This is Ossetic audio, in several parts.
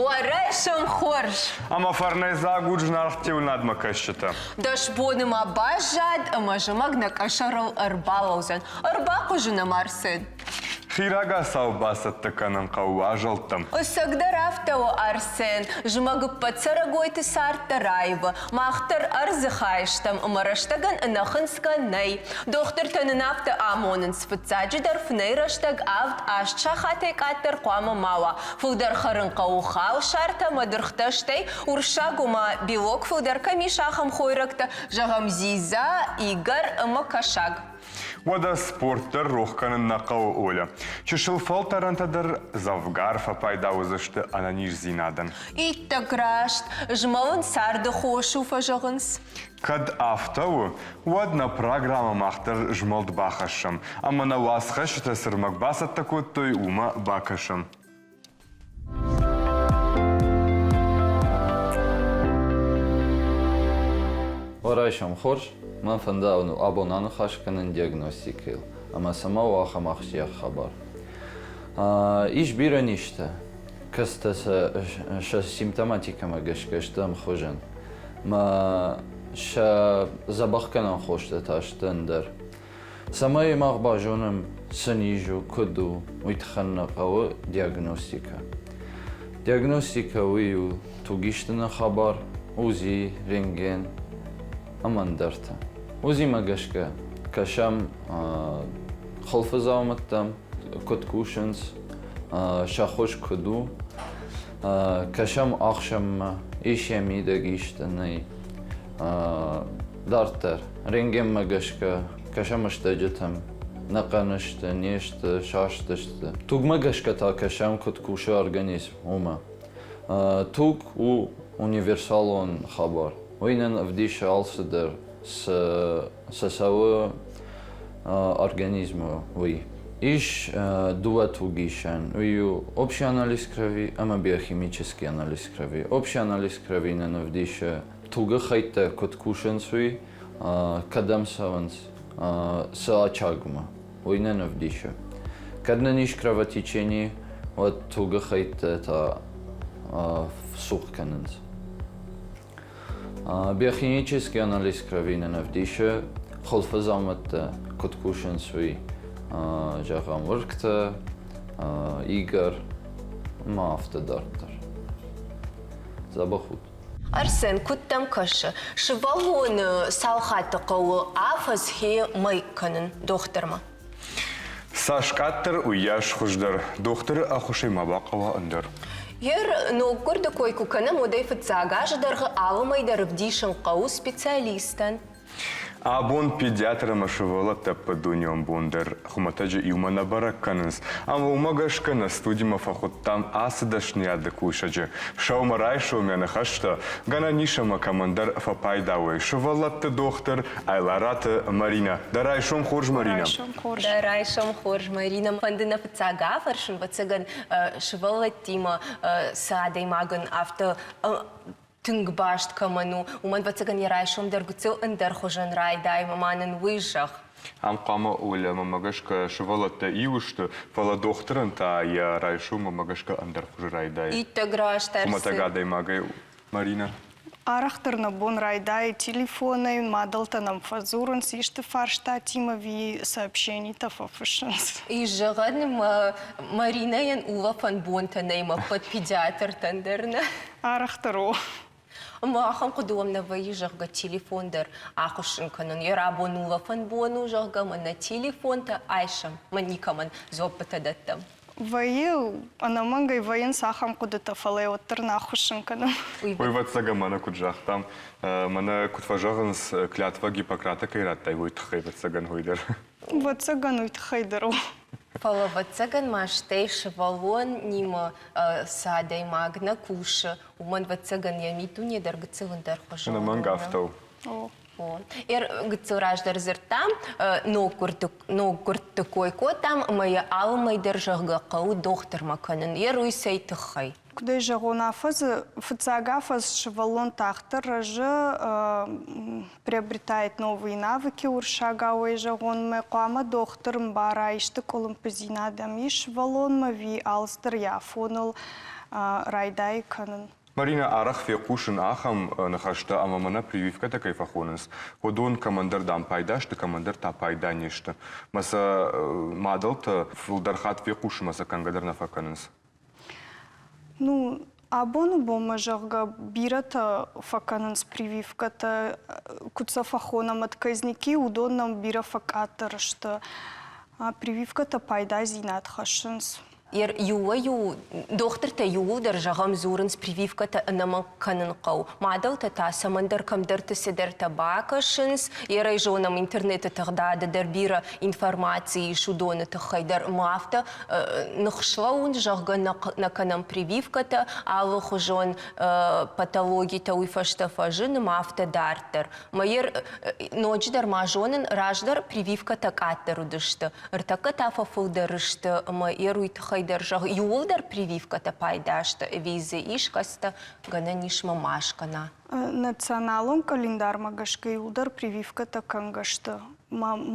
Уӕрӕсӕм хорз! Ӕмӕ фӕрнӕйдзаг уыд зынаргъ теуынадмӕ кӕсджытӕ. 10 боны ма баззад, ӕмӕ зымӕг нӕ къӕсӕрыл ӕрбалӕудзӕн. Ӕрбахъуызы нӕм Арсен. Хи рагацау бацӕттӕ кӕнын хъӕуы уазӕлттӕм. Ӕцӕгдӕр афтӕ у, Арсен. Зымӕг ӕппӕт цӕрӕгойты цард дӕр аивы. Мах дӕр ӕрдзы хай стӕм ӕмӕ рӕстӕгӕн ӕнӕхынцгӕ нӕй. Дохтыртӕ нын афтӕ амонынц, фыццаджыдӕр фынӕй рӕстӕг 7-8 сахатӕй къаддӕр хъуамӕ ма уа. Фылдӕр хӕрын хъӕуы халсартӕ ӕмӕ дыргътӕ, стӕй урссаг, ома белок фылдӕр кӕм ис, ахӕм хойрӕгтӕ, зӕгъӕм, дзидза, игӕр ӕмӕ кӕсаг. Уӕдӕ спорт дӕр рох кӕнын нӕ хъӕуы, Оля. Чысыл фӕлтӕрӕнтӕ дӕр дзӕвгар фӕпайда уыдзысты ӕнӕниздзинадӕн. Иттӕг раст, змӕлын царды хос у, фӕзӕгъынц. Кӕд афтӕ у, уӕд нӕ программӕ мах дӕр змӕлд бахӕссӕм ӕмӕ нӕ уацхӕсджытӕ цы рмӕг бацӕттӕ кодтой, уымӕ бакӕсӕм. Райсом хорз, мӕн фӕнды абон аныхас кӕнын диагностикӕйыл ӕмӕ цӕмӕ у ахӕм ахсджиаг хабар. Ис бирӕ низтӕ, кӕцытӕ сӕ симптоматикӕмӕ гӕсгӕ сты ӕмхуызӕн. Мӕ сӕ дзӕбӕхгӕнӕн хостӕ та сты ӕндӕр. Цӕмӕй мах базонӕм, цы низ у, куыд у, уый тыххӕн нӕ хъӕуы диагностикӕ. Диагностикӕ уый у тугистыны хабар, УЗИ, рентген ӕмӕ ӕндӕртӕ. УЗИ-мӕ гӕсгӕ кӕсӕм хуылфы дзаумӕттӕм, куыд кусынц, сӕ хуыз куыд у, кӕсӕм ӕхсӕнмӕ, ис йӕ мидӕг исты, нӕй. Дарддӕр, рентгенмӕ гӕсгӕ, кӕсӕм стӕджытӕм, нӕ хъӕн сты, не сты, саст сты. Тугмӕ гӕсгӕ та кӕсӕм, куыд кусы организм, уымӕ. Туг у универсалон хабар. Уый нын ӕвдисы алцыдӕр, цы цӕуы организмы, уый. Ис дыууӕ тугисӕн. Уый у общий анализ крови ӕмӕ биохимический анализ крови. Общий анализ крови нын ӕвдисы тугы хӕйттӕ куыд кусынц, уый, кӕдӕм цӕуынц, цы очагмӕ, уый нын ӕвдисы. Кӕд нын ис кровотечение, уӕд тугы хӕйттӕ та цух кӕнынц. Биохимический анализ крови нын ӕвдисы, хуылфы дзаумӕттӕ куыд кусынц, уый, зӕгъӕм, уыргтӕ, игӕр ӕмӕ афтӕ дарддӕр. Дзӕбӕх ут. Арсен, куыд дӕм кӕсы, сывӕллоны цал хатты хъӕуы афӕдз хи мӕй кӕнын дохтырмӕ? Цас къаддӕр, уыйас хуыздӕр. Дохтыры ӕххуысӕй ма бахъӕуа ӕндӕр. Ер ноггуырды кой куы кӕнӕм, уӕд ӕй фыццаг азы дӕргъы алы мӕй дӕр ӕвдисын хъӕуы специалистӕн. Абон педиатр ӕмӕ сывӕллӕтты ӕппӕтдунеон бон дӕр хуымӕтӕджы иумӕ нӕ бӕрӕг кӕнынц, ӕмӕ уымӕ гӕсгӕ нӕ студимӕ фӕхуыдтам ацы дӕсныйады кусӕджы. Сӕумӕрайсом йӕ ныхӕстӕ, гӕнӕн ис ӕмӕ кӕмӕндӕр фӕпайда уой сывӕллӕтты дохтыр Айлараты Маринӕ. Дӕ райсом хорз, Маринӕ! Дӕ райсом хорз, Маринӕ! Фӕнды нӕ фыццаг афӕрсын, ӕвӕццӕгӕн, сывӕллӕттимӕ цы адӕймагӕн афтӕ тынг баст кӕмӕн у, уымӕн, ӕвӕццӕгӕн, йӕ райсом дӕр гыццыл ӕндӕрхуызӕн райдайы ӕмӕ ма нын уый зӕгъ. Ам хъуамӕ Оля мӕмӕ гӕсгӕ сывӕллӕттӕ иу сты, фӕлӕ дохтырӕн та йӕ райсом мӕмӕ гӕсгӕ ӕндӕр хуызы райдайы. Иттӕг раст ӕрцыд. Хуымӕтӕг адӕймагӕй Маринӕ. Арӕхдӕр нӕ бон райдайы телефонӕй, мадӕлтӕ нӕм фӕдзурынц исты фарстатимӕ ӕви сообщенитӕ фӕфыссынц. Ис зӕгъӕн, Маринӕйӕн улӕфӕн бонтӕ нӕй мӕ ӕппӕт педиатртӕн дӕр нӕ. Арӕхдӕр у. Ӕмӕ ахӕм хъуыды уӕм нӕ вӕййы, зӕгъгӕ, телефон дӕр ахуыссын кӕнын. Йӕ рабон улӕфӕн бон у, зӕгъгӕ, ӕмӕ нӕ телефонтӕ айсӕм, мӕ никӕмӕн дзуӕппытӕ дӕттӕм. Вӕййы, ӕнӕмӕнгӕй вӕййынц ахӕм хъуыдытӕ, фӕлӕ уӕддӕр нӕ ахуыссын кӕнӕм. Уый, ӕвӕццӕгӕн, мӕнӕ куыд загътам, мӕнӕ куыд фӕзӕгъынц, клятва Гиппократа кӕй радтай, уый тыххӕй, ӕвӕццӕгӕн, уый дӕр. Ӕвӕццӕгӕн, уый тыххӕй дӕр у. Фӕлӕ, ӕвӕццӕгӕн ма стӕй сывӕллонимӕ цы адӕймаг нӕ кусы, уымӕн, ӕвӕццӕгӕн, йӕ миддуне дӕр гыццыл ӕндӕрхуызон. Ӕнӕмӕнг афтӕ у. О, гыццыл раздӕр дзырдтам, ноггуырдты кой кодтам ӕмӕ йӕ алы мӕй дӕр, зӕгъгӕ, хъӕуы дохтырмӕ кӕнын. Йе уый цӕй тыххӕй? Куыдӕй зӕгъон, афӕдзы фыццаг афӕдз сывӕллон тагъддӕр рӕзы, приобретает новые навыки уырыссагауӕй зӕгъон, мӕ хъуамӕ дохтыр ӕмбара, исты къуылымпыдзинад ӕм ис сывӕллонмӕ ӕви алцыдӕр йӕ афоныл райдайы кӕнын. Марина, арӕх фехъусын ахӕм ныхӕстӕ ӕмӕ мӕнӕ прививкӕтӕ кӕй фӕхонынц, уыдон кӕмӕндӕр, дам, пайда сты, кӕмӕндӕр та пайда не сты. Мӕ сӕ мадӕлтӕ фылдӕр хатт фехъусын ӕмӕ сӕ кӕнгӕ дӕр нӕ фӕкӕнынц. Ну, абоны бонмӕ, зӕгъгӕ, бирӕтӕ фӕкӕнынц прививкӕтӕ, куыд сӕ фӕхонӕм отказники, уыдон нӕм бирӕ фӕкъаддӕр сты. Прививкӕтӕ пайдадзинад хӕссынц. Иуӕй-иу дохтыртӕ иууылдӕр, зӕгъӕм, дзурынц, прививкӕтӕ ӕнӕмӕнг кӕнын хъӕуы. Мадӕлтӕ та цӕмӕндӕр кӕмдӕрты цыдӕртӕ бакӕсынц. Ерӕй зонӕм, интернеты тыгъдады дӕр бирӕ информаци ис уыдоны тыххӕй дӕр. Ӕмӕ афтӕ ныхслӕууын, зӕгъгӕ, нӕ кӕнӕм прививкӕтӕ, алыхуызон патологитӕ уый фӕстӕ фӕзыны, ӕмӕ афтӕ дарддӕр. Мӕ ноджыдӕр ма зонын, раздӕр прививкӕтӕ къаддӕр уыдысты, ӕртӕккӕ та фӕфылдӕр сты ӕмӕ йӕ уый тыххӕй дӕр зӕгъ, иууылдӕр прививкӕтӕ пайда сты ӕви дзы искӕцытӕ гӕнӕн ис мӕ ма скӕна? Националон къӕлиндармӕ гӕсгӕ иууылдӕр прививкӕтӕ кӕнгӕ сты.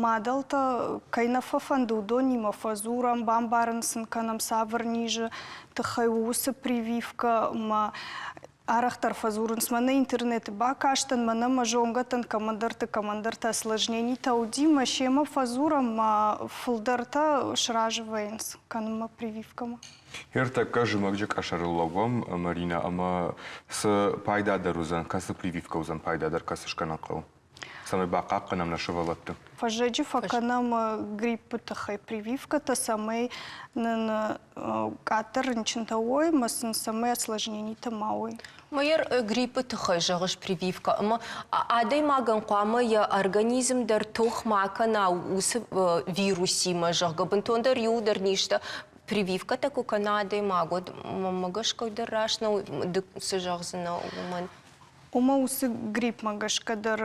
Мадӕлтӕ кӕй нӕ фӕфӕнды, уыдонимӕ фӕдзурӕм, бамбарын сын кӕнӕм, цавӕр низы тыххӕй у уыцы прививкӕ ӕмӕ арӕхдӕр фӕдзурынц, мӕнӕ интернеты бакастӕн, мӕнӕ мӕ зонгӕтӕн кӕмӕндӕрты кӕмӕндӕртӕ осложненитӕ уыди, мӕ семӕ фӕдзурӕм, мӕ фылдӕртӕ сразы вӕййынц кӕнынмӕ прививкӕмӕ. Ӕртӕккӕ зымӕгджы къӕсӕрыл лӕууӕм, Маринӕ, ӕмӕ цы пайдадӕр уыдзӕн, кӕцы прививкӕ уыдзӕн пайдадӕр, кӕцы скӕнын хъӕуы? Цӕмӕй бахъахъхъӕнӕм нӕ сывӕллӕтты. Фӕззӕджы фӕкӕнӕм гриппы тыххӕй прививкӕтӕ, цӕмӕй нын къаддӕр рынчынтӕ уой ӕмӕ сын цӕмӕй осложненитӕ ма уой. Майор, гриппы тыххӕй зӕгъыс прививкӕ ӕмӕ адӕймагӕн хъуамӕ йӕ организм дӕр тох ма кӕна уыцы вирусимӕ, зӕгъгӕ, бынтондӕр иуылдӕр низтӕ прививкӕтӕ куы кӕна адӕймаг, уӕд мӕнмӕ гӕсгӕ дӕр раст нӕу, ды цы зӕгъдзынӕ уымӕн? Уымӕ уыцы гриппмӕ гӕсгӕ дӕр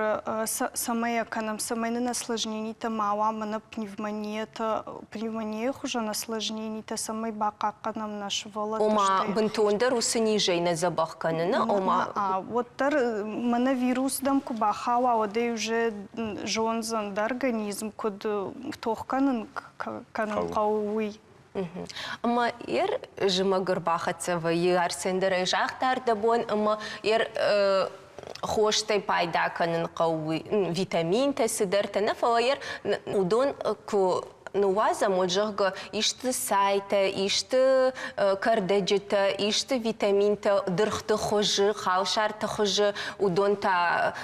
цӕмӕй кӕнӕм, цӕмӕй нын осложненитӕ ма уа, мӕнӕ пневмониятӕ, пневмонийы хуызӕн осложненитӕ, цӕмӕй бахъахъхъӕнӕм нӕ сывӕллӕтты. Ома, бынтондӕр уыцы низӕй нӕ дзӕбӕх кӕныны, ома... Уӕддӕр мӕнӕ вирус дӕм куы бахауа, уӕд ӕй уже зондзӕн дӕ организм, куыд тох кӕнын кӕнын хъӕуы, уый. Ӕмӕ ер зымӕг ӕрбахӕццӕ вӕййы, Арсен дӕр ӕй загъта ӕрдӕбон, ӕмӕ ер хостӕй пайда кӕнын хъӕуы, витаминтӕ, цыдӕртӕ нӕ, фӕлӕ ер уыдон куы ныууадзӕм, уӕд, зӕгъгӕ, исты сайтӕ, исты кӕрдӕджытӕ, исты витаминтӕ дыргъты хуызы, халсарты хуызы, уыдон та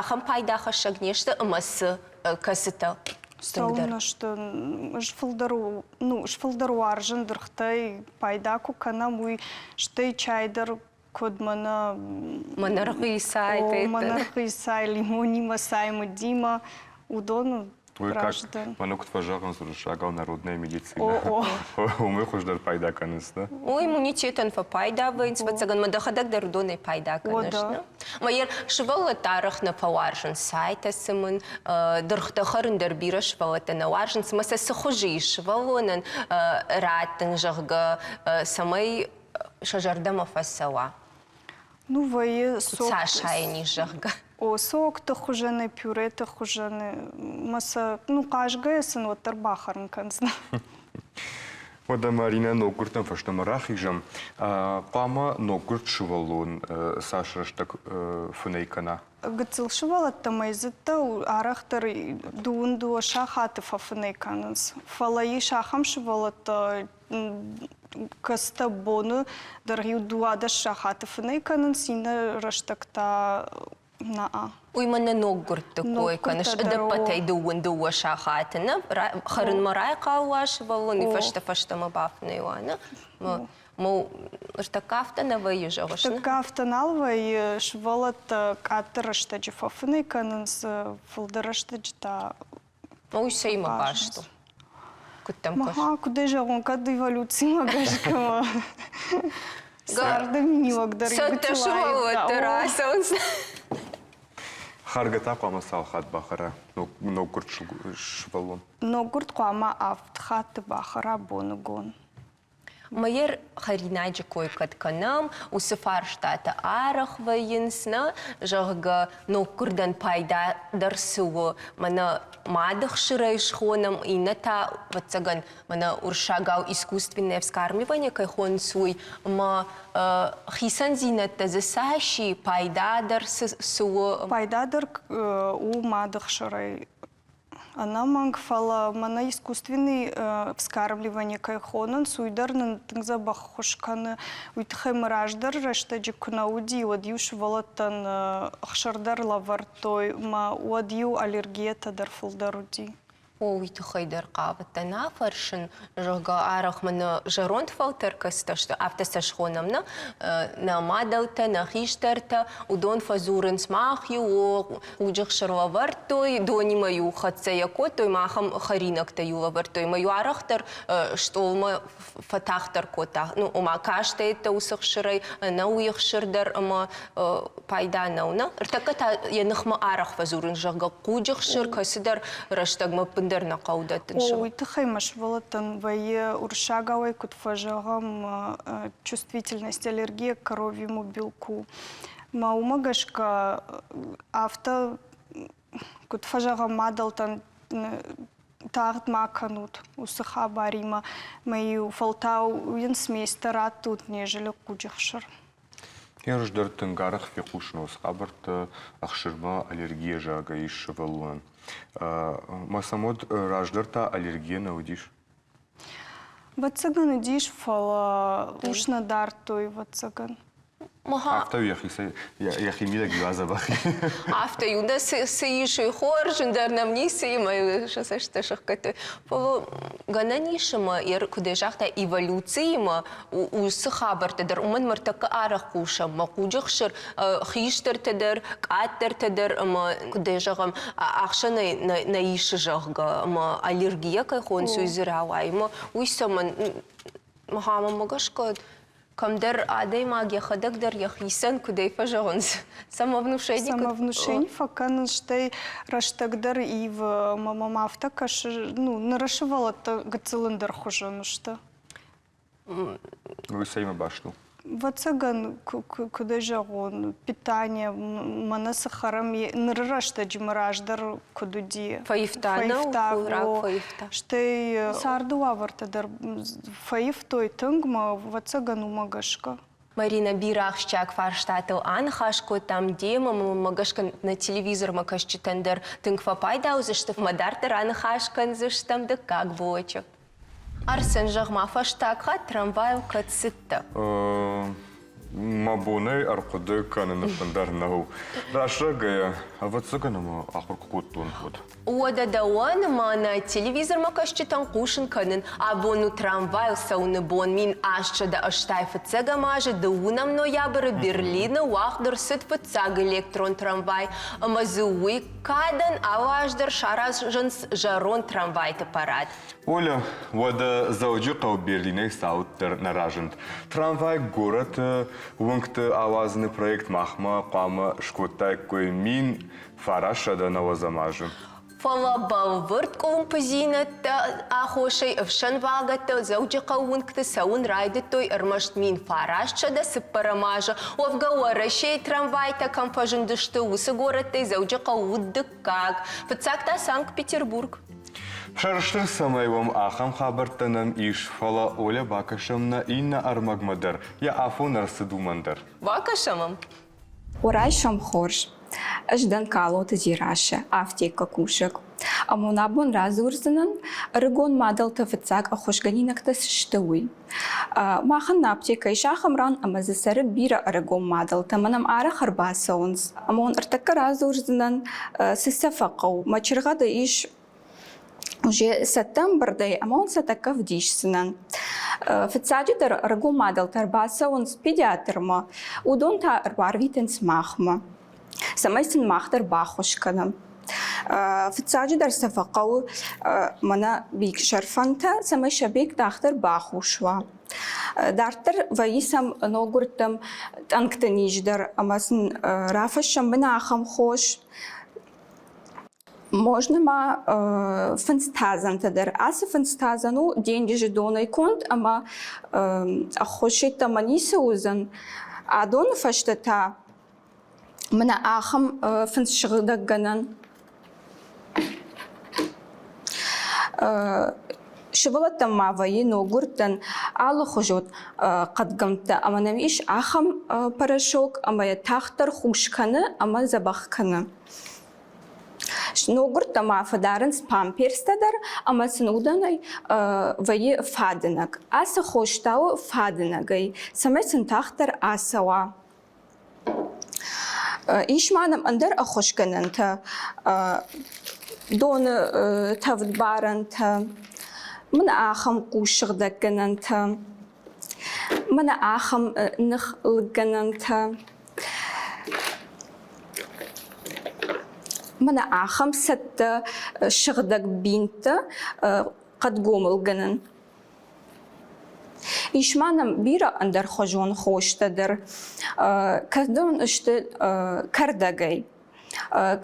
ахӕм пайдахӕссӕг не сты ӕмӕ цы кӕцытӕ тынгдӕр? Цӕуылнӕ сты? Ӕз фылдӕр, ну, ӕз фылдӕр уарзын дыргътӕй пайда куы кӕнӕм, уый, стӕй чай дӕр куыд мӕнӕ Мӕнӕргъыйы цай. О, мӕнӕргъыйы цай, лимонимӕ цай, мыдимӕ, уыдон Уый как, мӕнӕ куыд фӕзӕгъынц уырыссагау народная медицина. Уымӕй хуыздӕр пайда кӕнынц, да? О, иммунитетӕн фӕпайда вӕййынц, ӕвӕццӕгӕн, мӕ дӕхӕдӕг дӕр уыдонӕй пайда кӕныс, нӕ? Мӕ сывӕллӕттӕ арӕх нӕ фӕуарзынц сайтӕ цымын, дыргътӕ хӕрын дӕр бирӕ сывӕллӕттӕ нӕ уарзынц. Ӕмӕ сӕ цы хуызы ис сывӕллонӕн раттын, зӕгъгӕ, цӕмӕй сӕ зӕрдӕмӕ фӕцӕуа? Ну, вӕййы сок. Цас сайын ис, зӕгъгӕ? О, сокты хуызӕны, пюреты хуызӕны. Мӕ сӕ, ну, хъазгӕйӕ сын уӕддӕр бахӕрын кӕндзынӕ. Уӕдӕ Маринӕ ноггуырдтӕм фӕстӕмӕ рахизӕм. Хъуамӕ ноггуырд сывӕллон цас рӕстӕг фынӕй кӕна? Гыццыл сывӕллӕттӕ мӕйдзыдтӕ арӕхдӕр дыууын дыууӕ сахаты фӕфынӕй кӕнынц. Фӕлӕ ис ахӕм сывӕллӕттӕ, кӕцытӕ боны дӕр иу 12 сахаты фынӕй кӕнынц, иннӕ рӕстӕг та Наа. Уый мӕнӕ ноггуырдты кой кӕныс, ӕдӕппӕтӕй 22 сахаты нӕ хӕрынмӕ райхъал уа сывӕллон, уый фӕстӕ фӕстӕмӕ бафынӕй уа, нӕ? Ныртӕккӕ афтӕ нӕ вӕййы, зӕгъыс? Ныртӕккӕ афтӕ нал вӕййы, сывӕллӕттӕ къаддӕр рӕстӕджы фӕфынӕй кӕнынц, фылдӕр рӕстӕджы та Уый цӕимӕ баст у? Куыд дӕм кӕсы? Ага, куыдӕй зӕгъон, кӕд эволюцимӕ гӕсгӕ царды миниуӕг дӕр Цӕттӕ сывӕллӕттӕ рацӕуынц. Хӕргӕ та хъуамӕ цал хатт бахӕра ноггуырд сывӕллон? Ноггуырд хъуамӕ авд хатты бахӕра боныгон. Мӕйӕр хӕринаджы кой кӕд кӕнӕм, уыцы фарстатӕ арӕх вӕййынц, нӕ, зӕгъгӕ, ноггуырдӕн пайда дӕр цы у, мӕнӕ мады хсырӕй схонӕм, иннӕ та, ӕвӕццӕгӕн, мӕнӕ уырыссагау искусственное вскармливание кӕй хонынц, уый, ӕмӕ хицӕндзинӕдтӕ дзы цас и, пайда дӕр цы у? Пайда дӕр у мады хсырӕй Ӕнӕмӕнг, фӕлӕ мӕнӕ искусственный вскармливание кӕй хонынц, уый дӕр нын тынг дзӕбӕх ххуыс кӕны. Уый тыххӕй мӕ раздӕр рӕстӕджы куы нӕ уыди, уӕд-иу сывӕллӕттӕн ӕхсыр дӕр лӕвӕрдтой, мӕ уӕд-иу аллергиятӕ дӕр фылдӕр уыди. О, уый тыххӕй дӕр хъавыдтӕн афӕрсын, зӕгъгӕ, арӕх мын зӕронд фӕлтӕр кӕцытӕ сты, афтӕ сӕ схонӕм, нӕ, нӕ мадӕлтӕ, нӕ хистӕртӕ, уыдон фӕдзурынц мах-иу, о, хъуджы хсыр лӕвӕрдтой, донимӕ-иу хӕццӕ йӕ кодтой, махӕм хӕринӕгтӕ-иу лӕвӕрдтой, ӕмӕ-иу арӕхдӕр стъолмӕ фӕтагъддӕр кодта, ну, ома кастӕйттӕ уыцы хсырӕй, ӕнӕуи хсыр дӕр ӕмӕ пайда нӕу, нӕ? Ӕртӕккӕ та йӕ ныхмӕ арӕх фӕдзурынц, зӕгъгӕ, хъуджы хсыр кӕцыдӕр рӕстӕгмӕ ӕппындӕр нӕ хъӕуы дӕттын. О, уый тыххӕй мӕ сывӕллӕттӕн вӕййы уырыссагауӕй куыд фӕзӕгъӕм, чувствительность, аллергия к коровьему белку. Мӕ уымӕ гӕсгӕ афтӕ куыд фӕзӕгъӕм мадӕлтӕн тагъд ма кӕнут уыцы хабаримӕ, мӕ-иу фӕлтау йын сместӕ раттут, нежели хъуджы хсыр. Ӕз дӕр тынг арӕх фехъусын уыцы хабӕрттӕ ӕхсырмӕ аллергийӕ зӕгъгӕ ис сывӕллонӕн. Мӕ сӕм уӕд раздӕр та аллергийӕ нӕ уыдис? Ӕвӕццӕгӕн уыдис, фӕлӕ хъус нӕ дардтой, ӕвӕццӕгӕн. Афтӕ йӕхицӕй йӕхи мидӕг иу адзӕбӕх. Афтӕ-иу дӕ цы ис, уый хорз, ӕндӕр нӕм ницы и, ӕмӕ сӕ цӕстытӕ сыхгӕдтой. Фӕлӕ гӕнӕн ис ӕмӕ, куыд ӕй загъта, эволюциимӕ уыцы хабӕрттӕ дӕр уымӕн ныртӕккӕ арӕх хъусӕм. Мӕ хъуджы хсыр хистӕртӕ дӕр, къаддӕртӕ дӕр ӕмӕ, куыд ӕй зӕгъӕм, ӕхсӕнӕй нӕ исы, зӕгъгӕ, ӕмӕ аллергийӕ кӕй хонынц, уый дзы рауайы. Ӕмӕ уый цӕмӕн, мӕнмӕ гӕсгӕ, кӕмдӕр адӕймаг йӕхӕдӕг дӕр йӕхицӕн куыдӕй фӕзӕгъынц, самовнушение. Самовнушение фӕкӕнынц, стӕй рӕстӕг дӕр ивы, ӕмӕ мӕм афтӕ кӕсы, ну, ныры сывӕллӕттӕ гыццыл ӕндӕр хуызӕн сты. Уый цӕимӕ баст у? Ӕвӕццӕгӕн, куыд ӕй зӕгъон, питание, мӕнӕ цы хӕрӕм, ныры рӕстӕджы мӕ раздӕр куыд уыди. Фӕивта, фӕивта, фӕивта. Стӕй царды уавӕртӕ дӕр фӕивтой тынг, мӕ ӕвӕццӕгӕн, уымӕ гӕсгӕ. Марина, бирӕ ахсджиаг фарстатыл аныхас кодтам демӕ, мӕ гӕсгӕ нӕ телевизормӕ кӕсджытӕн дӕр тынг фӕпайда уыдзысты, ӕмӕ дарддӕр аныхас кӕндзыстӕм дыккаг блочы. Арсен, зӕгъ-ма, фӕстаг хатт трамвайыл кӕд цыдтӕ? Мӕ бонӕй ӕрхъуыды кӕнын ӕппындӕр нӕу. Раст зӕгъгӕйӕ, ӕвӕццӕгӕн ӕмӕ ахуыр куы кодтон, уӕд. Уӕдӕ дӕуӕн мӕнӕ телевизормӕ кӕсджытӕн хъусын кӕнын, абон у трамвайыл цӕуыны бон 1885 азы дыууынӕм ноябры Берлины уагъд ӕрцыд фыццаг электрон трамвай, ӕмӕ дзы уый кадӕн алы аз дӕр саразынц зӕронд трамвайты парад. Оля, уӕдӕ Дзӕуджыхъӕу Берлинӕй цауддӕр нӕ разынд. Трамвай горӕты уынгты ауадзыны проект махмӕ хъуамӕ скодтаиккой 1990 азы. Фӕлӕ бӕлвырд къуылымпыдзинӕдтӕ аххосӕй ӕфсӕнвӕгӕттӕ Дзӕуджыхъӕуы уынгты цӕуын райдыдтой ӕрмӕст 1904 азы. Уӕвгӕ Уӕрӕсейы трамвайтӕ кӕм фӕзындысты, уыцы горӕттӕй Дзӕуджыхъӕу уыд дыккаг, фыццаг та Санкт-Петербург. Сӕрыстыр цӕмӕй уӕм ахӕм хабӕрттӕ нӕм ис, фӕлӕ Оля бакӕсӕм нӕ иннӕ ӕрмӕгмӕ дӕр, йӕ афон ӕрцыд уымӕн дӕр. Бакӕсӕм ӕм. Райсом хорз. Ӕз дӕн Калоты Дзерассӕ, афтеккӕ кусӕг. Ӕмӕ уын абон радзурдзынӕн, ӕрыгон мадӕлтӕ фыццаг ӕххуысгӕнинӕгтӕ цы сты, уый. Махӕн нӕ аптекӕ ис ахӕм ран, ӕмӕ дзы цӕры бирӕ ӕрыгон мадӕлтӕ, ӕмӕ нӕм арӕх ӕрбацӕуынц. Ӕмӕ уын ӕртӕккӕ радзурдзынӕн, цы сӕ фӕхъӕуы. Мӕ чыргъӕды ис уже цӕттӕ ӕмбырдӕй ӕмӕ уын сӕ тӕккӕ вдисдзынӕн. Фыццаджыдӕр ӕрыгон мадӕлтӕ ӕрбацӕуынц педиатрмӕ, уыдон та ӕрбарвитынц махмӕ, цӕмӕй сын мах дӕр баххуыс кӕнӕм. Фыццаджыдӕр сӕ фӕхъӕуы мӕнӕ биксӕрфӕнтӕ, цӕмӕй сӕ бег дарддӕр бахус уа. Дарддӕр вӕййы сӕм ноггуырдтӕм тъӕнгты низ дӕр ӕмӕ сын рафӕссӕм бын ахӕм хос. Можно ма фындзтадзӕнтӕ дӕр. Ацы фындзтадзӕн у денджызы донӕй конд ӕмӕ ӕххуыс йеддӕмӕ ницы уыдзӕн. Адоны фӕстӕ та мӕнӕ ахӕм фындзсыгъдӕггӕнӕн. Сывӕллӕттӕм ма вӕййы ноггуырдтӕн алыхуызон хъӕдгӕмттӕ ӕмӕ нӕм ис ахӕм порошок ӕмӕ йӕ тагъддӕр хус кӕны ӕмӕ дзӕбӕх кӕны. Ноггуырдтӕ ма фӕдарынц памперстӕ дӕр ӕмӕ сын уыдонӕй вӕййы фадынӕг. Ацы хос та у фадынӕгӕй, цӕмӕй сын тагъддӕр ацӕуа. Ис ма нӕм ӕндӕр ӕххуысгӕнӕнтӕ, доны тӕвдбарӕнтӕ, мӕнӕ ахӕм хъуссыгъдӕггӕнӕнтӕ, мӕнӕ ахӕм ныхлыггӕнӕнтӕ. Мӕнӕ ахӕм цӕттӕ сыгъдӕг бинттӕ хъӕдгомылгӕнӕн. Ис ма нӕм бирӕ ӕндӕрхуызон хостӕ дӕр. Кӕдон сты кӕрдӕгӕй.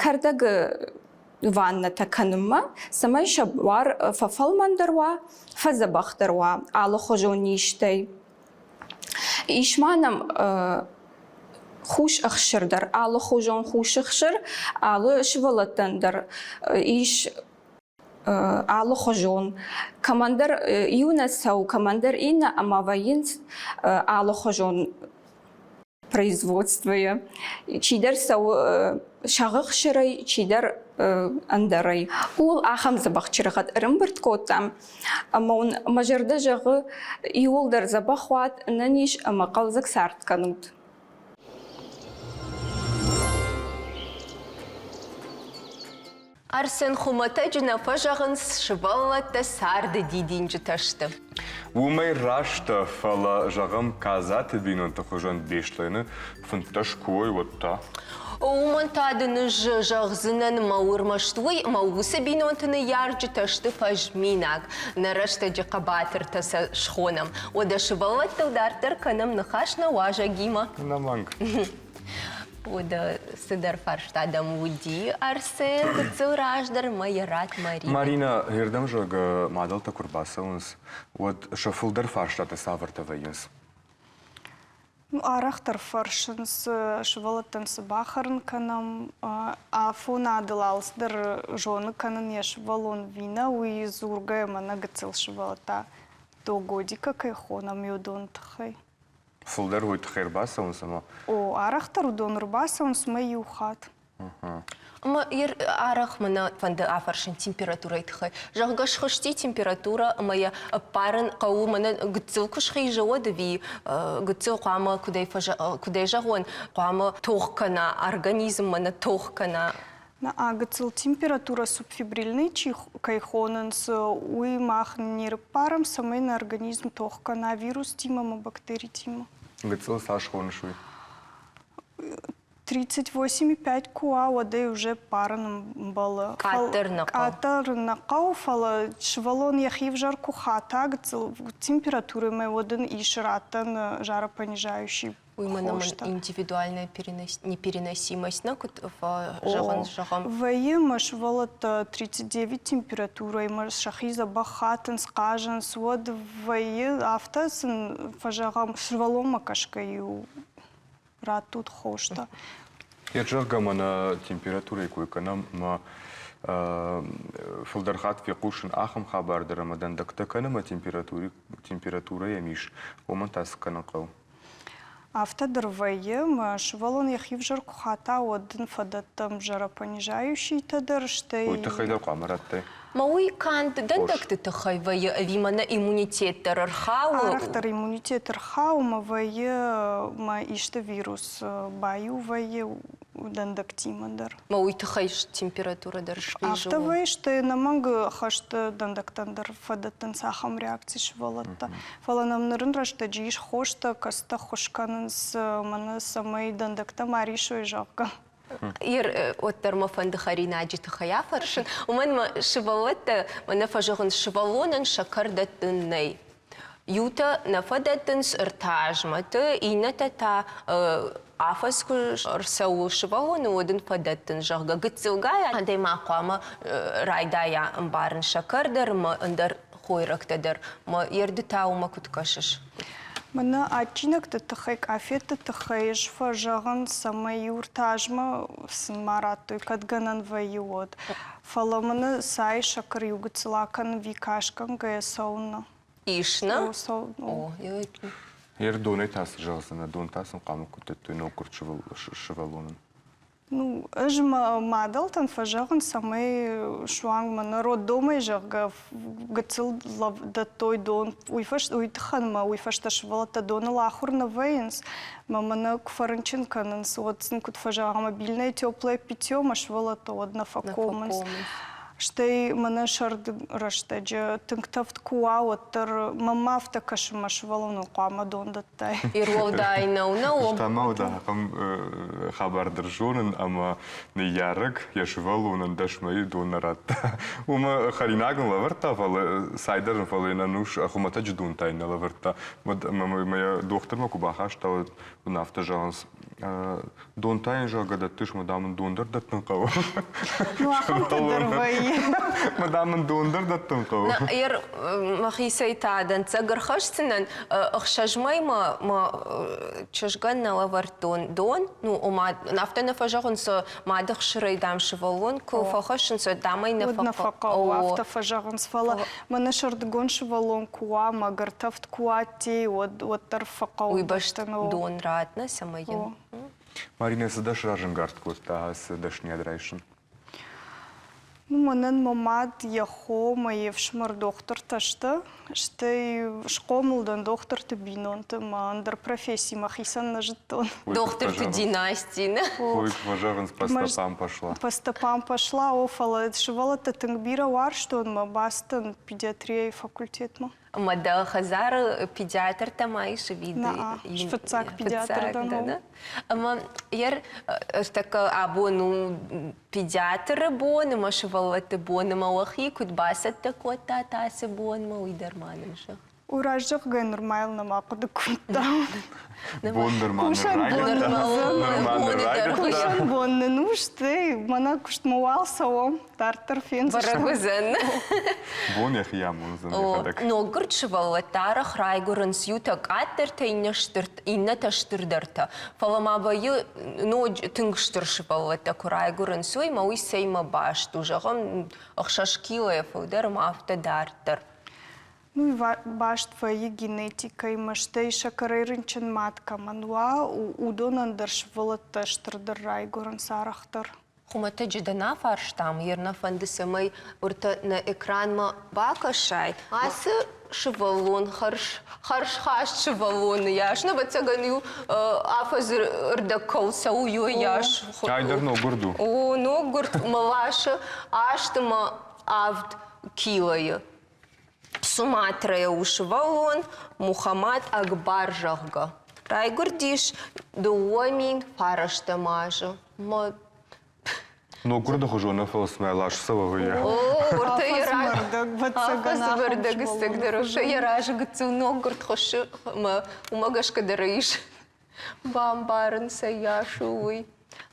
Кӕрдӕгы ваннӕтӕ кӕнынмӕ, цӕмӕй сӕ буар фӕфӕлмӕндӕр уа, фӕдзӕбӕхдӕр уа алыхуызон низтӕй. Ис ма нӕм хус ӕхсыр дӕр, алыхуызон хус ӕхсыр алы сывӕллӕттӕн дӕр ис алыхуызон. Кӕмӕндӕр иу нӕ цӕуы, кӕмӕндӕр иннӕ ӕмӕ вӕййынц алыхуызон производствойы. Чидӕр цӕуы сӕгъы хсырӕй, чидӕр ӕндӕрӕй. Ууыл ахӕм дзӕбӕх чыргъӕд ӕрӕмбырд кодтам ӕмӕ уын мӕ зӕрдӕ зӕгъы, иууылдӕр дзӕбӕх уат, ӕнӕниз ӕмӕ хъӕлдзӕг цард кӕнут. Арсен хуымӕтӕджы нӕ фӕзӕгъынц, сывӕллӕттӕ царды дидинджытӕ сты. Уымӕй раст, фӕлӕ, зӕгъӕм, Казаты бинонты хуызӕн Беслӕны 15 куы уой, уӕд та? Уымӕн та дын ӕз зӕгъдзынӕн мӕ ӕрмӕст уый, ӕмӕ уыцы бинонты ныййарджытӕ сты фӕзминаг. Нӕ рӕстӕджы хъӕбатыртӕ сӕ схонӕм. Уӕдӕ сывӕллӕттыл дарддӕр кӕнӕм ныхас нӕ уазӕгимӕ. Ӕнӕмӕнг. Уӕдӕ цыдӕр фарста дӕм уыди, Арсен, гыццыл раздӕр мӕ йӕ ратт Маринӕ. Маринӕ, ердӕм зӕгъгӕ, мадӕлтӕ куы рбацӕуынц, уӕд сӕ фылдӕр фарстатӕ цавӕртӕ вӕййынц? Ну, арӕхдӕр фӕрсынц, сывӕллӕттӕн цы бахӕрын кӕнӕм, афонадыл алцыдӕр зоны кӕнын йӕ сывӕллон ӕви нӕ, уый дзургӕ ӕмӕ нӕ гыццыл сывӕллӕттӕ до годика кӕй хонӕм, уыдон тыххӕй. Фылдӕр уый тыххӕй ӕрбацӕуынц ӕмӕ? О, арӕхдӕр уыдон ӕрбацӕуынц мӕ иу хатт. Ӕмӕ арӕх мӕ нӕ фӕнды афӕрсын температурӕйы тыххӕй. Зӕгъгӕ, схызти температурӕ ӕмӕ йӕ ӕппарын хъӕуы, мӕнӕ гыццыл куы схизы, уӕд ӕви гыццыл хъуамӕ куыдӕй, куыдӕй зӕгъон, хъуамӕ тох кӕна, организм мӕнӕ тох кӕна. А гыццыл температурӕ субфебрильный чи кӕй хонынц, уый мах не рыппарӕм, цӕмӕй нӕ организм тох кӕна вирустимӕ ӕмӕ бактеритимӕ. Гыццыл цас хоныс уый? 38,5 куы уа, уӕд ӕй уже ппарын ӕмбӕлы. Къаддӕр нӕ хъӕуы. Къаддӕр нӕ хъӕуы, фӕлӕ сывӕллон йӕхи ӕвзӕр куы хата гыццыл температурӕмӕ, уӕд ын ис раттӕн жаропонижающий Уый мӕнӕ мын индивидуальная непереносимость нӕ куыд зӕгъын, зӕгъӕм. Вӕййы мӕ сывӕллӕттӕ 39 температурӕйы мӕ сӕхи дзӕбӕх хатынц, хъазынц, уӕд вӕййы афтӕ сын фӕзӕгъӕм, сывӕллонмӕ кӕсгӕ-иу раттут хостӕ. Йӕ зӕгъгӕ, мӕнӕ температурӕйы кой кӕнӕм, мӕ фылдӕр хатт фехъусын ахӕм хабар дӕр ӕмӕ дӕндӕгтӕ кӕны мӕ температурӕ йӕм ис, уымӕн та цы кӕнын хъӕуы? Афтӕ дӕр вӕййы, мӕ сывӕллон йӕхи взӕр куы хата, уӕд ын фӕдӕттӕм жаропонижающийтӕ дӕр, стӕй… Уый тыххӕй дӕр хъуамӕ радтай? Ма уый канд дӕндӕгты тыххӕй вӕййы ӕви мӕнӕ иммунитет дӕр ӕрхауы? Арӕхдӕр иммунитет ӕрхауы мӕ вӕййы мӕ исты вирус баиу вӕййы дӕндӕгтимӕ дӕр. Ма уый тыххӕй температурӕ дӕр схизы? Афтӕ вӕййы, стӕй ӕнӕмӕнг хӕсты дӕндӕгтӕн дӕр фӕдӕттынц ахӕм реакци сывӕллӕттӕ. Фӕлӕ нӕм нырын рӕстӕджы ис хостӕ, кӕцытӕ ххуыс кӕнынц мӕнӕ цӕмӕй дӕндӕгтӕ ма рисой, зӕгъгӕ. Уӕддӕр мӕ фӕнды хӕринаджы тыххӕй афӕрсын, уымӕн мӕ сывӕллӕттӕ мӕнӕ фӕзӕгъынц, сывӕллонӕн сӕкӕр дӕттын нӕй. Иутӕ нӕ фӕдӕттынц ӕртӕ азмӕты, иннӕтӕ та. афӕдз куы рцӕуы сывӕллоны, уӕд ын фӕдӕттын, зӕгъгӕ, гыццылгай адӕймаг хъуамӕ райдайа ӕмбарын сӕкӕр дӕр ӕмӕ ӕндӕр хойрӕгтӕ дӕр. Мӕ ердытӕ уымӕ куыд кӕсыс? Мӕнӕ адджинӕгты тыххӕй, къафетты тыххӕй ӕз фӕзӕгъын, цӕмӕй иу ӕртӕ азмӕ сын ма радтой, кӕд гӕнӕн вӕййы, уӕд. Фӕлӕ мӕнӕ цайы сӕкӕр иу гыццыл акӕнын викасгӕнгӕйӕ цӕуылнӕ? Ис, нӕ? О, Ер донӕй та цы зӕгъдзынӕ? Дон та сын хъуамӕ куыд дӕттой ноггуырд сывӕллонӕн? Ну, ӕз мӕ мадӕлтӕн фӕзӕгъын, цӕмӕй суанг мӕнӕ роддомӕй, зӕгъгӕ, гыццыл дӕттой дон. Уый фӕстӕ, уый тыххӕн мӕ уый фӕстӕ сывӕллӕттӕ доныл ахуыр нӕ вӕййынц. Мӕ мӕнӕ куы фӕрынчын кӕнынц, уӕд сын куыд фӕзӕгъӕм, обильное теплое питье мӕ сывӕллӕттӕ уӕд нӕ фӕкомынц. Стӕй мӕнӕ сӕрды рӕстӕджы тынг тӕвд куы уа, уӕддӕр мӕнмӕ афтӕ кӕсы, мӕ сывӕллоныл хъуамӕ дон дӕттай. Ируӕлдай нӕу, нӕу. Та ма уыд ахӕм хабар дӕр зонын, ӕмӕ ныййарӕг йӕ сывӕллонӕн 10 мӕйы дон нӕ радта. Уымӕ хӕринаг ын лӕвӕрдта, фӕлӕ цайдӕр ын, фӕлӕ йын ӕнус хуымӕтӕджы дон та йын нӕ лӕвӕрдта. Уӕд ӕмӕ йӕ дохтырмӕ куы бахаста, уӕд ын афтӕ зӕгъынц, Дон та йын, зӕгъгӕ, дӕттыс, мӕ дам ын дон дӕр дӕттын хъӕуы. Ну, ахӕмтӕ дӕр вӕййы. Мӕ дам ын дон дӕр дӕттын хъӕуы. Ер мӕхицӕй та дӕнцӕг ӕрхӕсдзынӕн. 6 мӕймӕ мӕ чызгӕн нӕ лӕвӕрдтон дон. Ну, ома, афтӕ нӕ фӕзӕгъынц, мады хсырӕй, дам, сывӕллон куы фӕхӕссынц, уӕд, дам ӕй нӕ Уӕд нӕ фӕхъӕуы, афтӕ фӕзӕгъынц. Фӕлӕ мӕнӕ сӕрдыгон сывӕллон куы уа, мӕгыр тӕвд куы уа ӕддейы, уӕд уӕддӕр фӕхъӕуы. Уый бӕсты дон ратна, цӕмӕй йын. Маринӕ, цы дӕ сразӕнгард кодта ацы дӕсныйад райсын? Ну, мӕнӕн мӕ мад, йӕ хо, мӕ йе фсымӕр дохтыртӕ сты. Стӕй схъомыл дӕн дохтырты бинонты, мӕ ӕндӕр професси мӕхицӕн нӕ зыдтон. Дохтырты династи, нӕ? Ой, куы фӕзӕгъынц, по стопам пошла. По стопам пошла, о, фӕлӕ сывӕллӕттӕ тынг бирӕ уарзтон, мӕ бацыдтӕн педиатрияйы факультетмӕ. Ӕмӕ дӕ хӕдзары педиатртӕ ма ис ӕви Фыццаг педиатр дӕн. Ӕмӕ ер ӕртӕккӕ абон у педиатры бон ӕмӕ сывӕллӕтты бон ӕмӕ уӕхи куыд бацӕттӕ кодтат ацы бонмӕ, уый дӕр ма нын зӕгъ. У раззӕгъгӕ нырмайыл нӕма хъуыды кодтам. Бон нырма ныр Кусӕн бон нын у, стӕй мӕнӕ куыстмӕ уал цӕуӕм, дарддӕр фендзыстӕм. Бӕрӕг уыдзӕн. Бон йӕхи амондзӕн йӕхӕдӕг. Ноггуырд сывӕллӕттӕ арӕх райгуырынц иутӕ къаддӕртӕ, иннӕтӕ стырдӕртӕ. Фӕлӕ ма вӕййы ноджы тынг стыр сывӕллӕттӕ куы райгуырынц, уый ма уый цӕимӕ баст у, зӕгъӕм, 6 килойӕ фылдӕр ӕмӕ афтӕ дарддӕр. Ну, баст вӕййы генетикӕимӕ, стӕй сӕкӕрӕй рынчын мад кӕмӕн уа, уыдонӕн дӕр сывӕллӕттӕ стырдӕр райгуырынц арӕхдӕр. Хуымӕтӕджы дӕ нӕ фарстам, йе нӕ фӕнды, цӕмӕй уыртӕ нӕ экранмӕ бакӕсай. Ацы сывӕллон хӕрзхаст сывӕллоны йас, ӕвӕццӕгӕн, иу афӕдзы рдӕг кӕуыл цӕуы, уый йас. Ай дӕр ноггуырд у. О, ноггуырд мӕласы 8 ӕмӕ 7 килойы. Суматрӕйӕ у сывӕллон Мухаммад Акбар, зӕгъгӕ. Райгуырдис 2009 азы. Ноггуырды хуызон нӕ, фӕлӕ цымӕ лас цӕуы йӕ. О, афӕдзмӕрдӕг ӕцӕгдӕр йӕ разы гыццыл ноггуырд хуыссы ӕмӕ уымӕ гӕсгӕ дӕр ис бамбарын, цӕйас у, уый.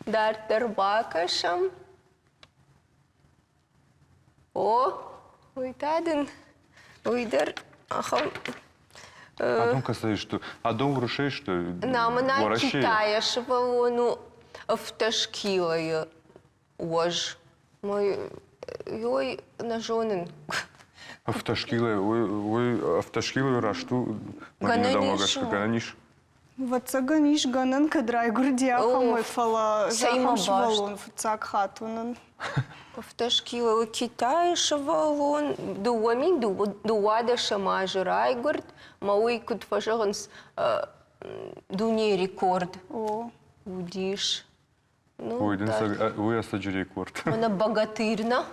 Дарддӕр бакӕсӕм. О, уый та дын, уый дӕр ахӕм Адон кӕцӕй сты? Адон Уырысӕй сты? Намына Китайӕ сывӕллон у 70 килойы уӕз. Мой ой нӕ зонын. 70 килойы, уый 70 килойы раст у? Гӕнӕн ис. Гӕнӕн ис? Ӕвӕццӕгӕн ис гӕнӕн, кӕд райгуырди ахӕмӕй, фӕлӕ ахӕм сывӕллон фыццаг хатт уынын. 70 килойы Китайы сывӕллон 2012 азы райгуырд, ӕмӕ уый, куыд фӕзӕгъынц, дунейы рекорд уыдис. Ну, уый ӕцӕджы рекорд. Мӕнӕ богатырь нӕ?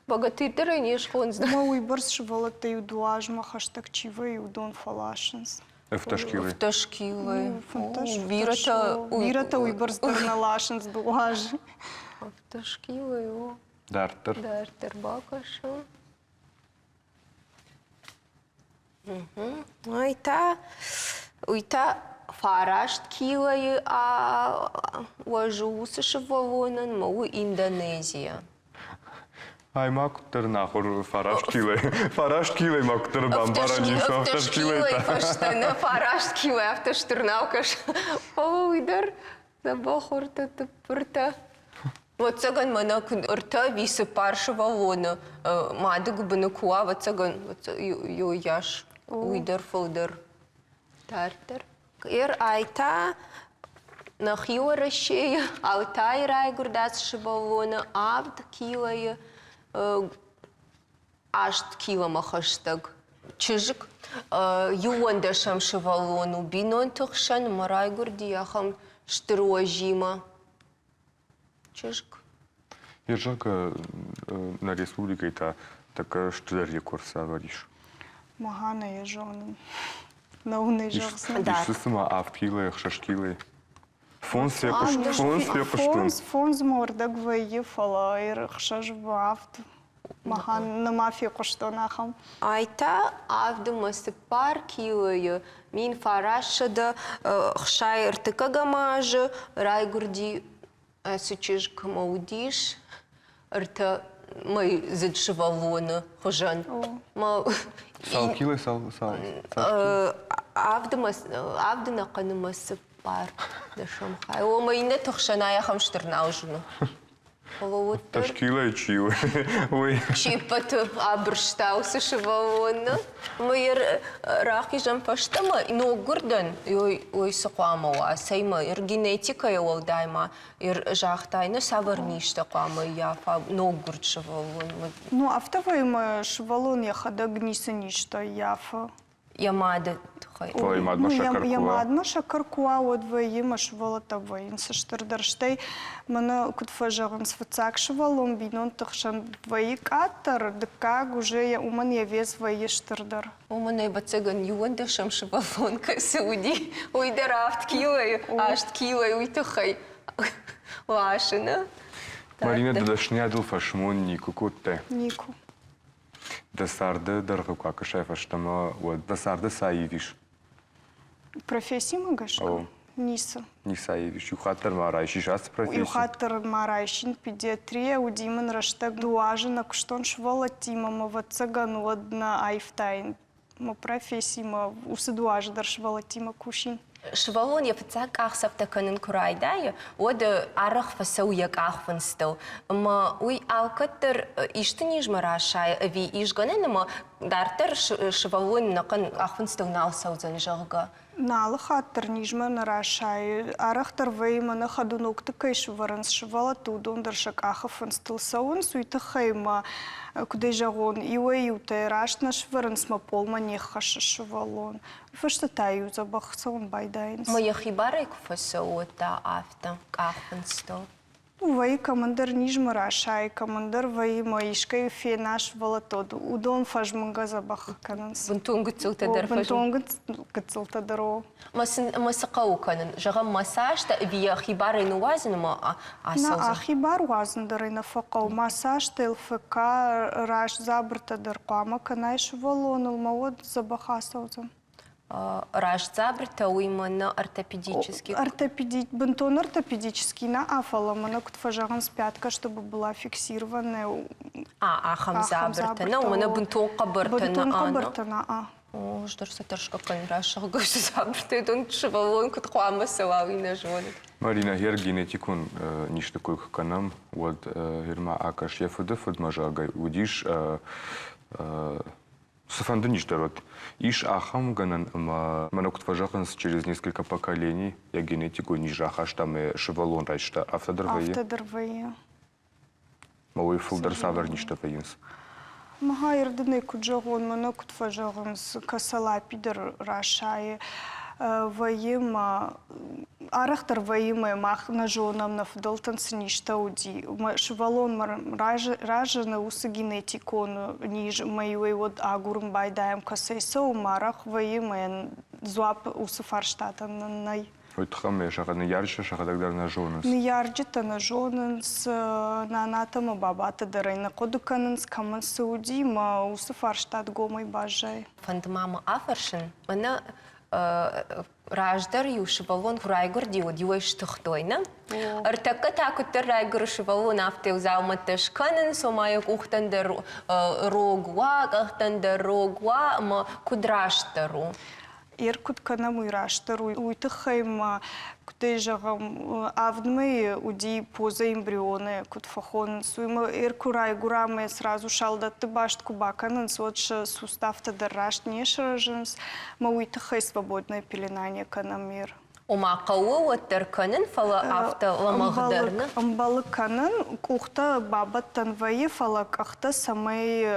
Богатырь дӕр ӕй не схондзынӕ. Ӕмӕ уыйбӕрц сывӕллӕттӕ иу дыууӕ азмӕ хӕстӕг чи вӕййы, уыдон фӕласынц. 70 килойы. 70 килойы. 15. Бирӕтӕ... Бирӕтӕ уыйбӕрц дӕр нӕ ласынц 2 азы. 70 килойы, о. Дарддӕр. Дарддӕр бакӕсӕм. Ай та, уый та Фараст килойы уӕзы уыцы сывӕллонӕн ма у Индонезийӕ. Ай ма куыддӕр нахуыр 9 килой, 9 килой ма куыддӕр бамбарӕн ис, 6 килой фӕстӕ нӕ 9 килой афтӕ стыр нал кӕсы. Фӕлӕ уый дӕр дзӕбӕх ӕртӕ тыппыртӕ. Ӕвӕццӕгӕн мӕнӕ куыд ӕртӕ ӕви цыппар сывӕллоны мады гуыбыны куы уа, ӕвӕццӕгӕн, йас уый дӕр фылдӕр. Дарддӕр. Эр ай та нӕхи Уӕрӕсейы Алтайы райгуырд ацы сывӕллоны 7 килойы 8 киломӕ хӕстӕг чызг. Иуӕндӕсӕм сывӕллон у бинонты хсӕн ӕмӕ райгуырди ахӕм стыр уӕзимӕ чызг. Йе зӕгъгӕ, нӕ республикӕйы та тӕккӕ стырдӕр рекорд цавӕр ис? Махӕн ӕй зонын. Нӕ зӕгъдзынӕн. Исты цыма 7 килойы, 6 килойы. Фондз фехъуыст, фондз фехъуыстон. Фондз мордӕг вӕййы, фӕлӕ ӕхсӕз авд махӕн нӕма фехъуыстон ахӕм. Ай та 7 ӕмӕ 4 килойы 1963 азы райгуырди ацы чызг ӕмӕ уыдис ӕртӕ мӕйдзыд сывӕллоны хуызӕн. Цал килой, цал, цал? Авды нӕхъӕны мӕ цыппар дӕсӕм хай. Омӕ иннӕты хсӕн ай ахӕм стыр нал зыны. Фӕлӕ уӕддӕр... Ташкилӕй чи у, уый. Чи ппӕты абырста уыцы сывӕллоны. Ӕмӕ йӕ рахизӕм фӕстӕмӕ ноггуырдӕн ой цы хъуамӕ уа, цӕй ма генетикӕйӕ уӕлдай ма загътай, ну цавӕр низтӕ хъуамӕ ййафа ноггуырд сывӕллон? Ну, афтӕ вӕййы, мӕ сывӕллон йӕхӕдӕг ницы низтӕ ййафы. Йӕ мады тыххӕй. Твоей мадмӕ сӕкӕр куы уа. Йӕ мадмӕ сӕкӕр куы уа, уӕд вӕййы, мӕ сывӕллӕттӕ вӕййынц стырдӕр. Стӕй мӕнӕ куыд фӕзӕгъынц, фыццаг сывӕллон бинонты хсӕн вӕййы къаддӕр, дыккаг уже уымӕн йӕ вес вӕййы стырдӕр. Уымӕн, ӕвӕццӕгӕн, иуӕндӕсӕм сывӕллон кӕцы уыди, уый дӕр 7 килойы, 8 килойы уый тыххӕй ласыны. Марина, ды дӕсныйадыл фӕсмон никуы кодтай? Никуы. Дӕ царды дӕргъы куы акӕсай фӕстӕмӕ, уӕд дӕ царды цы аивис? Профессимӕ гӕсгӕ? Ницы. Ницы аивис. Иу хатт дӕр ма райсис ацы професси? Иу хатт дӕр ма райсин педиатрия, уыди мын рӕстӕг 2 азы нӕ куыстон сывӕллӕттимӕ, мӕ ӕвӕццӕгӕн, уӕд нӕ аивтаин мӕ профессимӕ, уыцы 2 азы дӕр сывӕллӕттимӕ кусин. Сывӕллон йӕ фыццаг къахдзӕфтӕ кӕнын куы райдайы, уӕд арӕх фӕцӕуы йӕ къахфындзтыл. Ӕмӕ уый алкӕддӕр исты низмӕ расайы ӕви ис гӕнӕн ӕмӕ дарддӕр сывӕллон ӕнӕхъӕн къахфындзтыл нал цӕудзӕн, зӕгъгӕ? Алы хатт дӕр низмӕ нӕ расайы. Арӕхдӕр вӕййы, мӕнӕ ходунокты кӕй сывӕрынц сывӕллӕтты, уыдон дӕр сӕ къахы фындзтыл цӕуынц. Уый тыххӕй ма, куыдӕй зӕгъон, иуӕй-иутӕ раст нӕ сывӕрынц, мӕ пъолмӕ не ххӕссы сывӕллон. Фӕстӕ та-иу дзӕбӕх цӕуын байдайынц. Ма йӕхи барӕй куы фӕцӕуы, уӕд та афтӕ къахфындзтыл. Вӕййы кӕмӕндӕр низмӕ расайы, кӕмӕндӕр вӕййы мӕ искӕй фена сывӕллӕттӕ, уыдон фӕзмынгӕ дзӕбӕх кӕнынц. Бынтон гыццылтӕ дӕр Бынтон гыццылтӕ дӕр, о. Мӕ цы хъӕуы кӕнын? Зӕгъӕм, мӕ цастӕ ӕви йӕ хибарӕй ныууадзын ӕмӕ ацӕудзӕн? Нӕ, хибар уадзын дӕр ӕй нӕ фӕхъӕуы. Мӕ цастӕ ЛФК раст дзабыртӕ дӕр хъуамӕ кӕнай сывӕллоныл, мӕ уӕд дзӕбӕх ацӕудзӕн. Раст дзабыртӕ уый мӕнӕ ортопедический. Ортопеди, бынтон ортопедический нӕ, фӕлӕ мӕнӕ куыд фӕзӕгъынц, пятка, чтобы была фиксированная. А, ахӕм дзабыртӕ. Нӕ, мӕнӕ бынтон хъӕбӕртӕ нӕ. Бынтон хъӕбӕртӕ нӕ. О, ӕз сӕ тӕрсгӕ кӕнын рӕсугъд дзабыртӕй дон сывӕллон куыд хъуамӕ цӕуа, уый нӕ зонын. Марина, гер генетикон низты кой куы кӕнӕм, уӕд герма акӕс йӕ фыды фыдмӕ, зӕгъгӕ, уыдис цыфӕнды низ дӕр уӕд. Ис ахӕм гӕнӕн, ӕмӕ мӕнӕ куыд фӕзӕгъынц, через несколько поколений йӕ генетикон низ рахаста ӕмӕ сывӕллон райста. Афтӕ дӕр вӕййы? Афтӕ дӕр вӕййы. Ӕмӕ уый фылдӕр цавӕр низтӕ вӕййынц? Махаирдынӕй куыд зӕгъон, мӕнӕ куыд фӕзӕгъынц, косолапи дӕр расайы вӕййы ма арӕхдӕр вӕййы мӕ мах нӕ зонӕм, нӕ фыдӕлтӕн цы низтӕ уыди. Сывӕллонмӕ разыны уыцы генетикон низ ӕмӕ иуӕй уӕд агурын байдайӕм, кӕцӕй цӕуы, ма арӕх вӕййы мӕ дзуапп уыцы фарстатӕн нын нӕй. Уый тыххӕй ме сӕхӕдӕг ныййарджытӕ сӕхӕдӕг дӕр нӕ зонынц. Ныййарджытӕ нӕ зонынц, нанатӕ ӕмӕ бабатӕ дӕр ӕй нӕ хъуыды кӕнынц, кӕмӕн цы уыди, мӕ уыцы фарстат гомӕй баззайы. Фӕнды ма мӕ афӕрсын, мӕнӕ. Раздӕр-иу сывӕллон куы райгуырди, уӕд-иу ӕй стыхтой, нӕ? Ӕртӕккӕ та куыддӕр райгуыры сывӕллон, афтӕ-иу дзаумӕттӕ скӕнынц, ома йӕ къухтӕн дӕр рог уа, къӕхтӕн дӕр рог уа, ӕмӕ куыд растдӕр у? Ер куыд кӕнӕм, уый растдӕр у. Уый тыххӕй ма, куыдӕй зӕгъӕм, авд мӕйы уыди поза эмбрионы, куыд фӕхонынц, уый ма ер куы райгуыра ӕмӕ сразу салдӕтты баст куы бакӕнынц, уӕд сӕ суставтӕ дӕр раст не сырӕзынц, ӕмӕ уый тыххӕй свободное пеленание кӕнӕм ер. Ома хъӕуы уӕддӕр кӕнын, фӕлӕ афтӕ лӕмӕгъдӕр нӕ? Ӕмбӕлы кӕнын, къухтӕ бабӕттӕн вӕййы, фӕлӕ къӕхтӕ цӕмӕй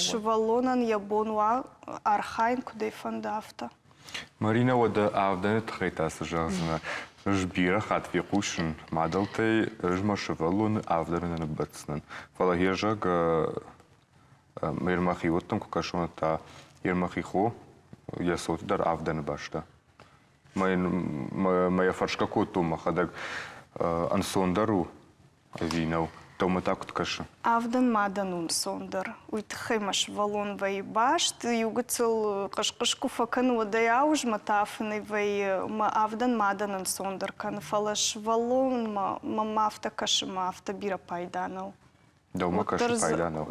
сывӕллонӕн йӕ бон уа архайын, куыд ӕй фӕнды, афтӕ. Маринӕ, уӕдӕ авдӕны тыххӕй та цы зӕгъдзынӕ? Ӕз бирӕ хатт фехъусын, мадӕлтӕй ӕз мӕ сывӕллоны авдӕны нӕ ныббӕтдзынӕн. Фӕлӕ йе зӕгъгӕ, мӕ хиуӕттӕм куы кӕсон, та йе мӕхи хо йӕ цоты дӕр авдӕны баста. Мӕ йӕ фӕрсгӕ кодтон мӕхӕдӕг, ӕнцондӕр у ӕви нӕу? Дӕумӕ та куыд кӕсы? Авдӕн мадӕн у ӕнцондӕр. Уый тыххӕй мӕ сывӕллон вӕййы баст, иу гыццыл хъыс-хъыс куы фӕкӕны, уӕд ӕй ауызмӕ та афынӕй вӕййы. Мӕ авдӕн мадӕн ӕнцондӕр кӕны, фӕлӕ сывӕллонмӕ мӕм афтӕ кӕсы, мӕ афтӕ бирӕ пайда нӕу. Дӕумӕ кӕсы пайда нӕу?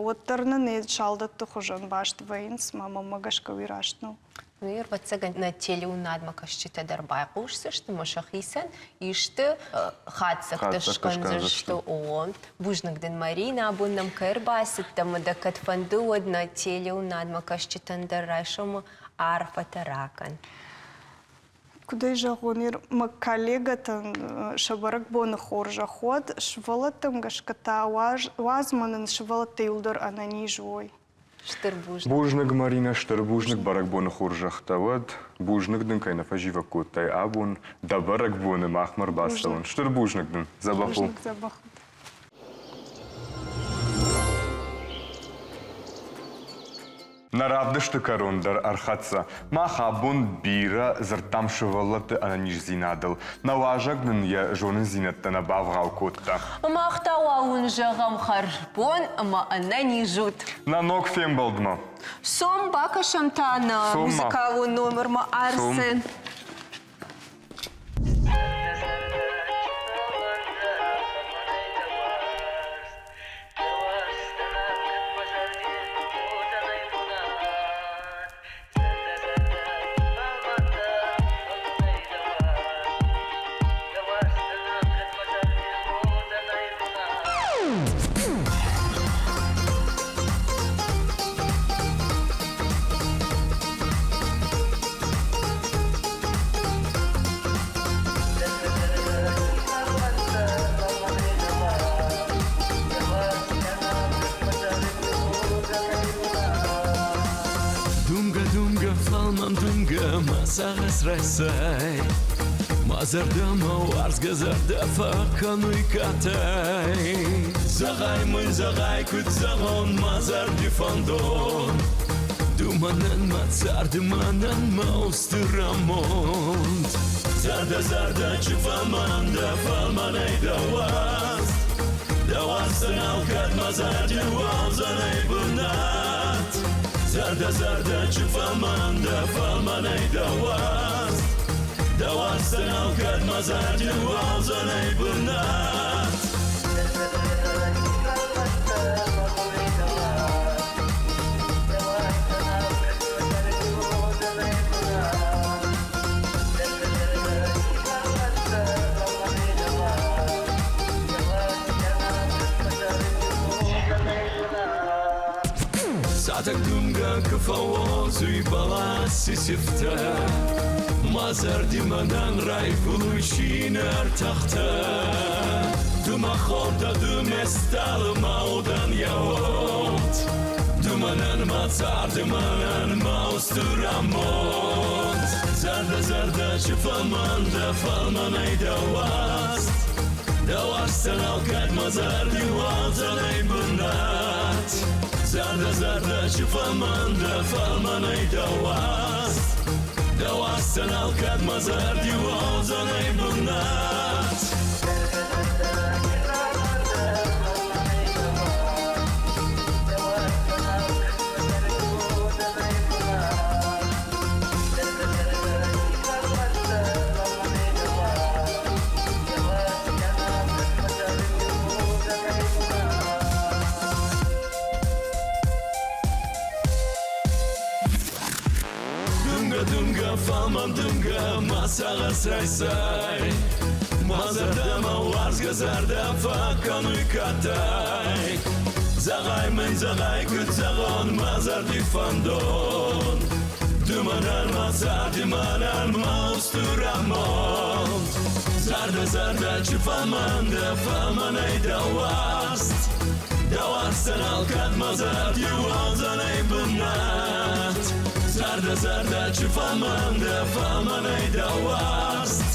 Уӕддӕр нын салдӕтты хуызӕн баст вӕййынц, мӕ мӕммӕ гӕсгӕ уый раст нӕу. Ну, ӕвӕццӕгӕн, нӕ телеуынадмӕ кӕсджытӕ дӕр байхъусдзысты ӕмӕ сӕхицӕн исты хатдзӕгтӕ скӕндзысты. О, бузныг дын, Марина, абон нӕм кӕй ӕрбацыдтӕ ӕмӕ дӕ кӕд фӕнды, уӕд нӕ телеуынадмӕ кӕсджытӕн дӕр райсомы арфӕтӕ ракӕн. Куыд ӕй зӕгъон, мӕ коллегӕтӕн сӕ бӕрӕгбоны хорзӕх уӕд, сывӕллӕттӕм гӕсгӕ та уадз мӕ нын сывӕллӕттӕ иуылдӕр ӕнӕниз уой. Стыр бузныг. Бузныг, Маринӕ, стыр бузныг бӕрӕгбоны хорзӕхтӕ уӕд. Бузныг дын, кӕй нӕ фӕзивӕг кодтай абон дӕ бӕрӕгбоны махмӕ ӕрбацӕуын. Стыр бузныг дын. Дзӕбӕх у. Бузныг, дзӕбӕх у. Нӕ равдысты кӕрон дӕр ӕрхӕццӕ. Мах абон бирӕ дзырдтам сывӕллӕтты ӕнӕниздзинадыл. Нӕ уазӕг нын йӕ зонындзинӕдтӕ нӕ бавгъау кодта. Мах та уал уын зӕгъӕм хӕрзбон ӕмӕ ӕнӕниз ут. Нӕ ног фембӕлдмӕ. Цом, бакӕсӕм та нӕ музыкалон номермӕ Арсен. Думгӕ, думгӕ, фӕлмӕн думгӕ, мӕ сагъӕс райсай. Мӕ зӕрдӕмӕ уарзгӕ зӕрдӕ фӕкӕнуй катай. Зӕгъай мын, зӕгъай, куд зӕгъон мӕ зӕрди фӕндон. Ду мӕнӕн мӕ царды, мӕнӕн мӕ устур амонд. Зӕрдӕ, зӕрдӕ, чи фӕлмӕн дӕ, фӕлмӕнӕй дӕ уарзт. Дӕ уарзтӕн алкӕд мӕ зӕрди уодзӕнӕй бунат. Зӕрдӕ, зӕрдӕ, чи фӕлмӕн дӕ, фӕлмӕнӕй дӕ уарзт. Дӕ уарзтӕн алкӕд мӕ зӕрди уодзӕнӕй бунат. Сатӕг дымгӕ куы фӕуодзуй бӕласи сифтӕ, Мӕ зӕрди мӕнӕн райгуылуй цины ӕртӕхтӕ. Ды мӕ хор дӕ, ды ме стъалы, мӕ удӕн йӕ уод. Ды мӕнӕн мӕ царды, мӕнӕн мӕ устур амонд. Зӕрдӕ, зӕрдӕ, чи фӕлмӕн дӕ, фӕлмӕнӕй дӕ уарзт. Дӕ уарзтӕн алкӕд мӕ зӕрди уадзӕнӕй бунат. Зӕрдӕ, зӕрдӕ, чи фӕлмӕн дӕ, фӕлмӕнӕй дӕ уарзт. Дӕ уарзтӕн алкӕд мӕ зӕрди уодзӕнӕй бунат. фӕлмӕн дымгӕ, мӕ сагъӕс райсай. Мӕ зӕрдӕмӕ уарзгӕ зӕрдӕ фӕкӕнуй катай. Зӕгъай мын, зӕгъай, куд зӕгъон мӕ зӕрди фӕндон. Ду мӕнӕн мӕ царди, мӕнӕн мӕ устур амонд. Зӕрдӕ, зӕрдӕ, чи фӕлмӕн дӕ, фӕлмӕнӕй дӕ уарзт. Дӕ уарзтӕн алкӕд мӕ зӕрди уодзӕнӕй бунат. Зӕрдӕ, зӕрдӕ, чи фӕлмӕн дӕ, фӕлмӕнӕй дӕ уарзт.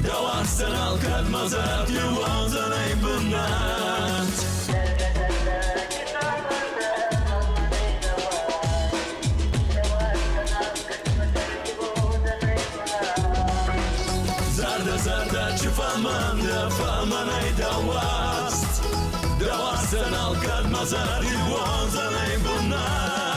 Дӕ уарзтӕн алкӕд мӕ зӕрди уодзӕнӕй бунат. Зӕрдӕ, зӕрдӕ, чи фӕлмӕн дӕ, фӕлмӕнӕй дӕ уарзт. Дӕ уарзтӕн алкӕд мӕ зӕрди уодзӕнӕй бунат.